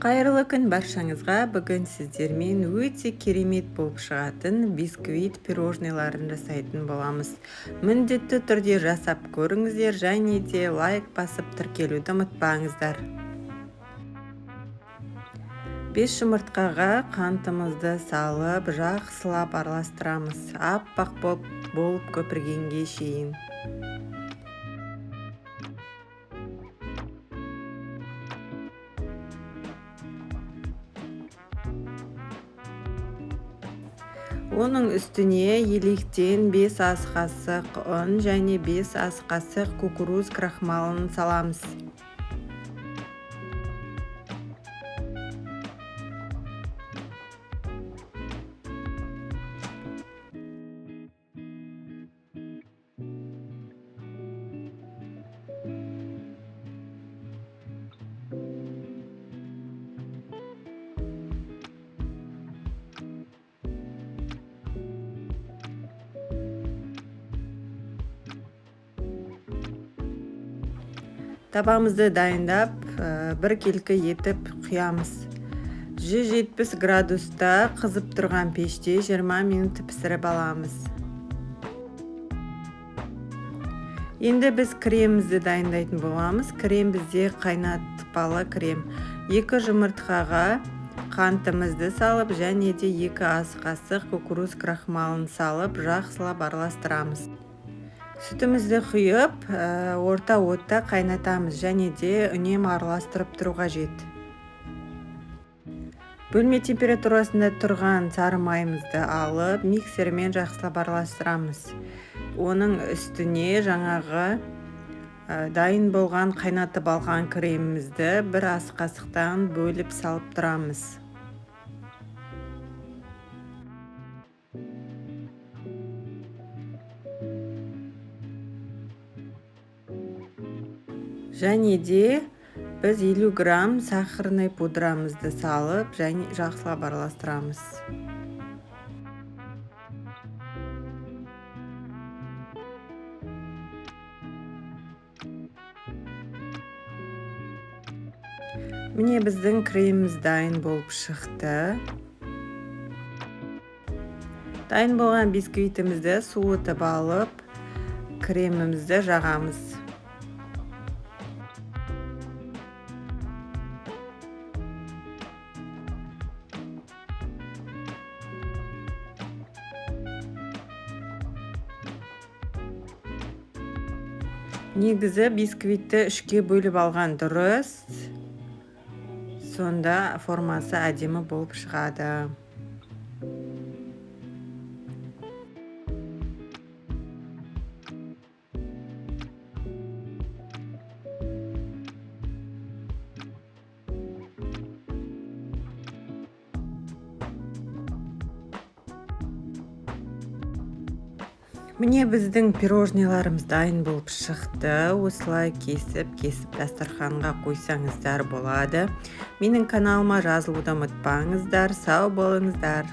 Қайырлы күн баршаңызға! Бүгін сіздермен өте керемет болып шығатын бисквит пирожныйларын жасайтын боламыз. Міндетті түрде жасап көріңіздер және де лайк басып тіркелуді ұмытпаңыздар. 5 жұмыртқаға қантымызды салып, жақсылап араластырамыз. Аппақ болып көпіргенге шейін. Оның үстіне електен 5 ас қасық ұн және 5 ас қасық кукуруз крахмалын саламыз. Табамызды дайындап, біркелкі етіп құямыз. 170 градуста қызып тұрған пеште 20 минут пісіріп аламыз. Енді біз кремімізді дайындайтын боламыз. Крем бізде қайнатпалы крем. 2 жұмыртқаға қантымызды салып, және де 2 ас қасық кукуруз крахмалын салып, жақсылап араластырамыз. Сүтімізді құйып, орта отта қайнатамыз және де үнемі араластырып тұру қажет. Бөлме температурасында тұрған сары майымызды алып, миксермен жақсылап араластырамыз. Оның үстіне жаңағы дайын болған қайнатып алған кремімізді бір ас қасықтан бөліп салып тұрамыз. Және де біз 50 грамм сахарный пудрамызды салып, және жақсылап араластырамыз. Міне біздің креміміз дайын болып шықты. Дайын болған бисквитімізді суытып алып, кремімізді жағамыз. Негізі бисквитті 3-ке бөліп алған дұрыс. Сонда формасы әдемі болып шығады. Міне біздің пирожныйларымыз дайын болып шықты. Осылай кесіп-кесіп дастарханға қойсаңыздар болады. Менің каналыма жазылуды ұмытпаңыздар. Сау болыңыздар.